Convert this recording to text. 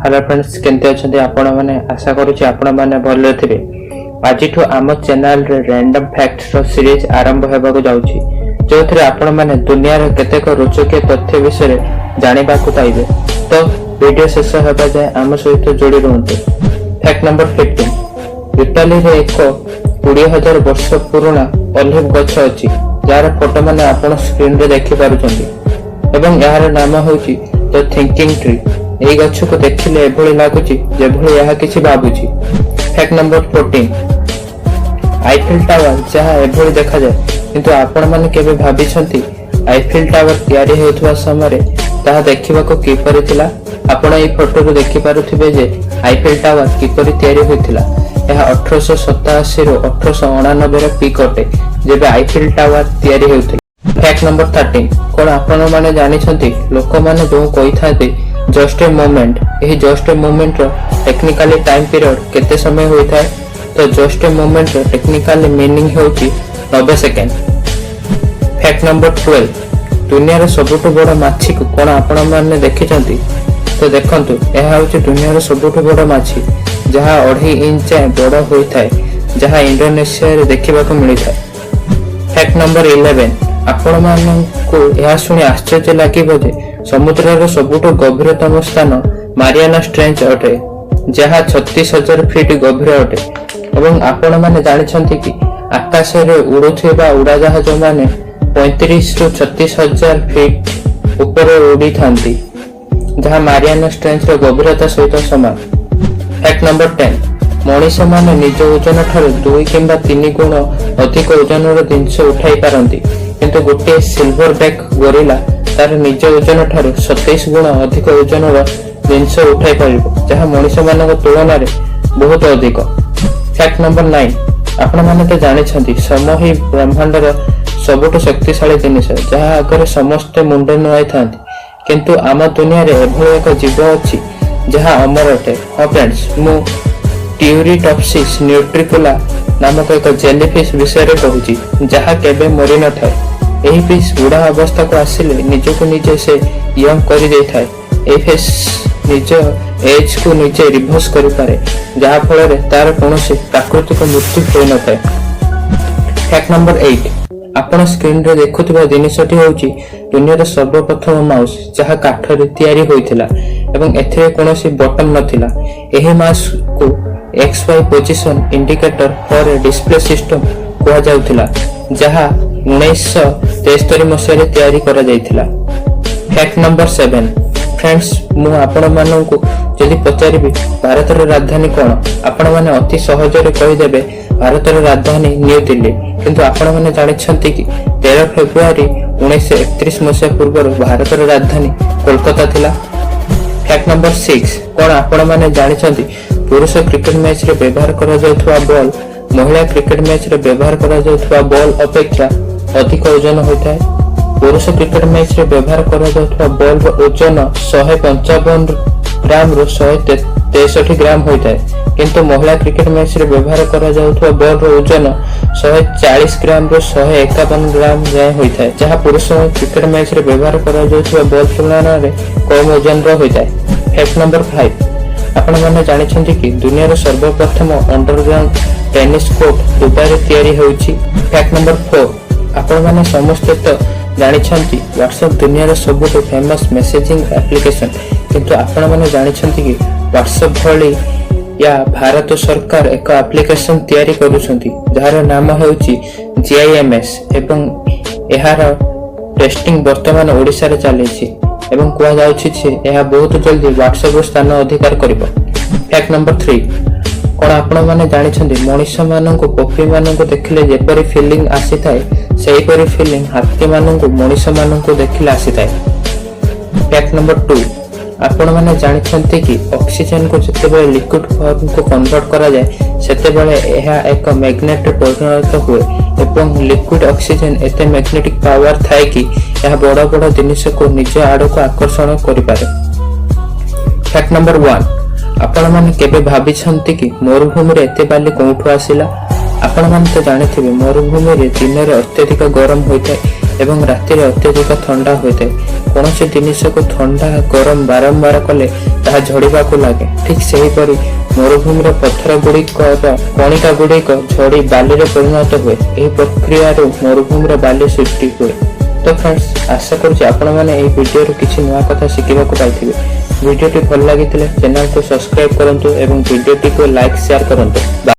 Hello friends, କେମିତି ଅଛନ୍ତି ଆପଣମାନେ? ଆଶା କରୁଛି ଆପଣମାନେ ଭଲରେ ଥିବେ। ଆଜିଠୁ ଆମ ଚ୍ୟାନେଲରେ ରାଣ୍ଡମ୍ ଫ୍ୟାକ୍ଟସର ସିରିଜ୍ ଆରମ୍ଭ ହେବାକୁ ଯାଉଛି, ଯେଉଁଥିରେ ଆପଣମାନେ ଦୁନିଆର କେତେକ ରୋଚକୀୟ ତଥ୍ୟ ବିଷୟରେ ଜାଣିବାକୁ ପାଇବେ। ତ ଭିଡ଼ିଓ ଶେଷ ହେବା ଯାଏ ଆମ ସହିତ ଯୋଡ଼ି ରୁହନ୍ତୁ। Fact number 15। ଇଟାଲୀରେ ଏକ 20,000 ବର୍ଷ ପୁରୁଣା ଅଲିଭ ଗଛ ଅଛି, ଯାହାର ଫଟୋ ମାନେ ଆପଣ ସ୍କ୍ରିନରେ ଦେଖିପାରୁଛନ୍ତି ଏବଂ ଏହାର ନାମ ହେଉଛି ଦ ଥିଙ୍କିଂ ଟ୍ରି। ଏହି ଗଛକୁ ଦେଖିଲେ ଏଭଳି ଲାଗୁଛି, ଯେଭଳି ଏହା କିଛି ଭାବୁଛି। Fact number 14। ଆଇଫିଲ ଟାୱାର ଯାହା ଏଭଳି ଦେଖାଯାଏ, କିନ୍ତୁ ଆପଣମାନେ କେବେ ଭାବିଛନ୍ତି ଆଇଫିଲ ଟାୱାର ତିଆରି ହେଉଥିବା ସମୟରେ ତାହା ଦେଖିବାକୁ କିପରି ଥିଲା? ଆପଣ ଏହି ଫଟୋରୁ ଦେଖିପାରୁଥିବେ ଯେ ଆଇଫିଲ ଟାୱାର କିପରି ତିଆରି ହୋଇଥିଲା। ଏହା 1887ରୁ 1889ର ପିକ୍ ଅଟେ, ଯେବେ ଆଇଫିଲ ଟାୱାର ତିଆରି ହେଉଥିଲା। Fact number 13। କଣ ଆପଣମାନେ ଜାଣିଛନ୍ତି, ଲୋକମାନେ ଯେଉଁ କହିଥାନ୍ତି "ଜଷ୍ଟ ଏ ମୋମେଣ୍ଟ", ଏହି ଜଷ୍ଟ ଏ ମୋମେଣ୍ଟର ଟେକ୍ନିକାଲି ଟାଇମ ପିରିୟଡ କେତେ ସମୟ ହୋଇଥାଏ? ତ ଜଷ୍ଟ ଏ ମୋମେଣ୍ଟର ଟେକ୍ନିକାଲି ମିନିଂ ହେଉଛି 90 ସେକେଣ୍ଡ। Fact number 12। ଦୁନିଆର ସବୁଠୁ ବଡ଼ ମାଛିକୁ କଣ ଆପଣମାନେ ଦେଖିଛନ୍ତି? ତ ଦେଖନ୍ତୁ, ଏହା ହେଉଛି ଦୁନିଆର ସବୁଠୁ ବଡ଼ ମାଛି, ଯାହା 2.5 ଇଞ୍ଚ ଯାଏଁ ବଡ଼ ହୋଇଥାଏ, ଯାହା ଇଣ୍ଡୋନେସିଆରେ ଦେଖିବାକୁ ମିଳିଥାଏ। Fact number 11। ଆପଣମାନଙ୍କୁ ଏହା ଶୁଣି ଆଶ୍ଚର୍ଯ୍ୟ ଲାଗିବ ଯେ ସମୁଦ୍ରର ସବୁଠୁ ଗଭୀରତମ ସ୍ଥାନ ମାରିଆନା ଟ୍ରେଞ୍ଚ ଅଟେ, ଯାହା 36,000 ଫିଟ ଗଭୀର ଅଟେ। ଏବଂ ଆପଣମାନେ ଜାଣିଛନ୍ତି କି ଆକାଶରେ ଉଡୁଥିବା ଉଡ଼ାଜାହାଜ ମାନେ 35ରୁ 36 ହଜାର ଫିଟ ଉପରେ ଉଡ଼ିଥାନ୍ତି, ଯାହା ମାରିଆନା ଟ୍ରେଞ୍ଚର ଗଭୀରତା ସହିତ ସମାନ। Fact number 10। ମଣିଷମାନେ ନିଜ ଓଜନ ଠାରୁ 2 କିମ୍ବା 3 ଗୁଣ ଅଧିକ ଓଜନର ଜିନିଷ ଉଠାଇ ପାରନ୍ତି, କିନ୍ତୁ ଗୋଟିଏ ସିଲଭର ବ୍ୟାକ୍ ଗୋରିଲା ତାର ନିଜ ଓଜନ ଠାରୁ 27 ଗୁଣ ଅଧିକ ଓଜନର ଜିନିଷ ଉଠାଇ ପାରିବ, ଯାହା ମଣିଷମାନଙ୍କ ତୁଳନାରେ ବହୁତ ଅଧିକ। Fact number 9। ଆପଣମାନେ ତ ଜାଣିଛନ୍ତି, ସମୟ ହିଁ ବ୍ରହ୍ମାଣ୍ଡର ସବୁଠୁ ଶକ୍ତିଶାଳୀ ଜିନିଷ, ଯାହା ଆଗରେ ସମସ୍ତେ ମୁଣ୍ଡ ନୁଆଇଥାନ୍ତି। କିନ୍ତୁ ଆମ ଦୁନିଆରେ ଏଭଳି ଏକ ଜୀବ ଅଛି, ଯାହା ଅମର ଅଟେ। ହଁ ଫ୍ରେଣ୍ଡସ୍, ମୁଁ ଟ୍ୟୁରିଟପ୍ସିସ୍ ନ୍ୟୁଟ୍ରିକୁଲା ନାମକ ଏକ ଜେଲିଫିସ୍ ବିଷୟରେ କହୁଛି, ଯାହା କେବେ ମରିନଥାଏ। ଏହି ଫିସ୍ ବୁଢ଼ା ଅବସ୍ଥାକୁ ଆସିଲେ ନିଜକୁ ନିଜେ ସେ ୟଙ୍ଗ କରିଦେଇଥାଏ। ଏହି ଫିସ୍ ନିଜ ଏଜକୁ ନିଜେ ରିଭର୍ସ କରିପାରେ, ଯାହା ଫଳରେ ତାର କୌଣସି ପ୍ରାକୃତିକ ମୃତ୍ୟୁ ହୋଇନଥାଏ। Fact number 8। ଆପଣ ସ୍କ୍ରିନରେ ଦେଖୁଥିବା ଜିନିଷଟି ହେଉଛି ଦୁନିଆର ସର୍ବପ୍ରଥମ ମାଉସ, ଯାହା କାଠରେ ତିଆରି ହୋଇଥିଲା ଏବଂ ଏଥିରେ କୌଣସି ବଟନ ନଥିଲା। ଏହି ମାଉସକୁ XY position indicator for a display system କୁହାଯାଉଥିଲା, ଯାହା 1973 ମସିହାରେ ତିଆରି କରାଯାଇଥିଲା। Fact number 7। Friends, ମୁଁ ଆପଣମାନଙ୍କୁ ଯଦି ପଚାରିବି ଭାରତର ରାଜଧାନୀ କଣ, ଆପଣମାନେ ଅତି ସହଜରେ କହିଦେବେ ଭାରତର ରାଜଧାନୀ ନ୍ୟୁ ଦିଲ୍ଲୀ। କିନ୍ତୁ ଆପଣମାନେ ଜାଣିଛନ୍ତି କି 13 ଫେବୃଆରୀ 1931 ମସିହା ପୂର୍ବରୁ ଭାରତର ରାଜଧାନୀ କୋଲକାତା ଥିଲା? Fact number 6। କଣ ଆପଣମାନେ ଜାଣିଛନ୍ତି, ପୁରୁଷ କ୍ରିକେଟ ମ୍ୟାଚରେ ବ୍ୟବହାର କରାଯାଉଥିବା ବଲ୍ ମହିଳା କ୍ରିକେଟ ମ୍ୟାଚରେ ବ୍ୟବହାର କରାଯାଉଥିବା ବଲ୍ ଅପେକ୍ଷା ଅଧିକ ଓଜନ ହୋଇଥାଏ? ପୁରୁଷ କ୍ରିକେଟ ମ୍ୟାଚରେ ବ୍ୟବହାର କରାଯାଉଥିବା ବଲ୍ର ଓଜନ 155 ଗ୍ରାମରୁ 163 ଗ୍ରାମ ହୋଇଥାଏ, କିନ୍ତୁ ମହିଳା କ୍ରିକେଟ ମ୍ୟାଚରେ ବ୍ୟବହାର କରାଯାଉଥିବା ବଲ୍ର ଓଜନ 140 ଗ୍ରାମରୁ 151 ଗ୍ରାମ ଯାଏଁ ହୋଇଥାଏ, ଯାହା ପୁରୁଷ କ୍ରିକେଟ ମ୍ୟାଚରେ ବ୍ୟବହାର କରାଯାଉଥିବା ବଲ୍ ତୁଳନାରେ କମ ଓଜନର ହୋଇଥାଏ। Fact number 5। ଆପଣମାନେ ଜାଣିଛନ୍ତି କି ଦୁନିଆର ସର୍ବପ୍ରଥମ ଅଣ୍ଡରଗ୍ରାଉଣ୍ଡ ଟେନିସ୍ କୋର୍ଟ ଦୁବାଇରେ ତିଆରି ହେଉଛି? Fact number 4। ଆପଣମାନେ ସମସ୍ତେ ତ ଜାଣିଛନ୍ତି ହ୍ୱାଟ୍ସଆପ୍ ଦୁନିଆର ସବୁଠୁ ଫେମସ୍ ମେସେଜିଂ ଆପ୍ଲିକେସନ, କିନ୍ତୁ ଆପଣମାନେ ଜାଣିଛନ୍ତି କି ହ୍ୱାଟ୍ସଆପ୍ ଭଳି ୟା ଭାରତ ସରକାର ଏକ ଆପ୍ଲିକେସନ ତିଆରି କରୁଛନ୍ତି, ଯାହାର ନାମ ହେଉଛି ଜିଆଇଏମ୍ଏସ୍ ଏବଂ ଏହାର ଟେଷ୍ଟିଂ ବର୍ତ୍ତମାନ ଓଡ଼ିଶାରେ ଚାଲିଛି ଏବଂ କୁହାଯାଉଛି ଯେ ଏହା ବହୁତ ଜଲ୍ଦି ହ୍ୱାଟ୍ସଆପର ସ୍ଥାନ ଅଧିକାର କରିବ। Fact number 3। କଣ ଆପଣମାନେ ଜାଣିଛନ୍ତି, ମଣିଷମାନଙ୍କୁ ପପିମାନଙ୍କୁ ଦେଖିଲେ ଯେପରି ଫିଲିଂ ଆସିଥାଏ, ସେହିପରି ଫିଲିଂ ହାତୀମାନଙ୍କୁ ମଣିଷମାନଙ୍କୁ ଦେଖିଲେ ଆସିଥାଏ? Fact number 2। ଆପଣମାନେ ଜାଣିଛନ୍ତି କି ଅକ୍ସିଜେନକୁ ଯେତେବେଳେ ଲିକ୍ୱିଡ ଫର୍ମକୁ କନଭର୍ଟ କରାଯାଏ, ସେତେବେଳେ ଏହା ଏକ ମ୍ୟାଗ୍ନେଟରେ ପରିଣତ ହୁଏ ଏବଂ ଲିକ୍ୱିଡ ଅକ୍ସିଜେନ ଏତେ ମ୍ୟାଗ୍ନେଟିକ ପାୱାର ଥାଏ କି ଏହା ବଡ଼ ବଡ଼ ଜିନିଷକୁ ନିଜ ଆଡ଼କୁ ଆକର୍ଷଣ କରିପାରେ? Fact number 1। ଆପଣମାନେ କେବେ ଭାବିଛନ୍ତି କି ମରୁଭୂମିରେ ଏତେ ବାଲି କେଉଁଠୁ ଆସିଲା? ଆପଣମାନେ ତ ଜାଣିଥିବେ, ମରୁଭୂମିରେ ଦିନରେ ଅତ୍ୟଧିକ ଗରମ ହୋଇଥାଏ ଏବଂ ରାତିରେ ଅତ୍ୟଧିକ ଥଣ୍ଡା ହୋଇଥାଏ। କୌଣସି ଜିନିଷକୁ ଥଣ୍ଡା ଗରମ ବାରମ୍ବାର କଲେ ତାହା ଝଡ଼ିବାକୁ ଲାଗେ। ଠିକ୍ ସେହିପରି ମରୁଭୂମିର ପଥର ଗୁଡ଼ିକର କଣିକା ଗୁଡ଼ିକ ଝଡ଼ି ବାଲିରେ ପରିଣତ ହୁଏ। ଏହି ପ୍ରକ୍ରିୟାରୁ ମରୁଭୂମିର ବାଲି ସୃଷ୍ଟି ହୁଏ। ତ ଫ୍ରେଣ୍ଡସ୍, ଆଶା କରୁଛି ଆପଣମାନେ ଏହି ଭିଡ଼ିଓରୁ କିଛି ନୂଆ କଥା ଶିଖିବାକୁ ପାଇଥିବେ। ଭିଡ଼ିଓଟି ଭଲ ଲାଗିଥିଲେ ଚ୍ୟାନେଲକୁ ସବସ୍କ୍ରାଇବ କରନ୍ତୁ ଏବଂ ଭିଡ଼ିଓଟିକୁ ଲାଇକ୍, ସେୟାର କରନ୍ତୁ।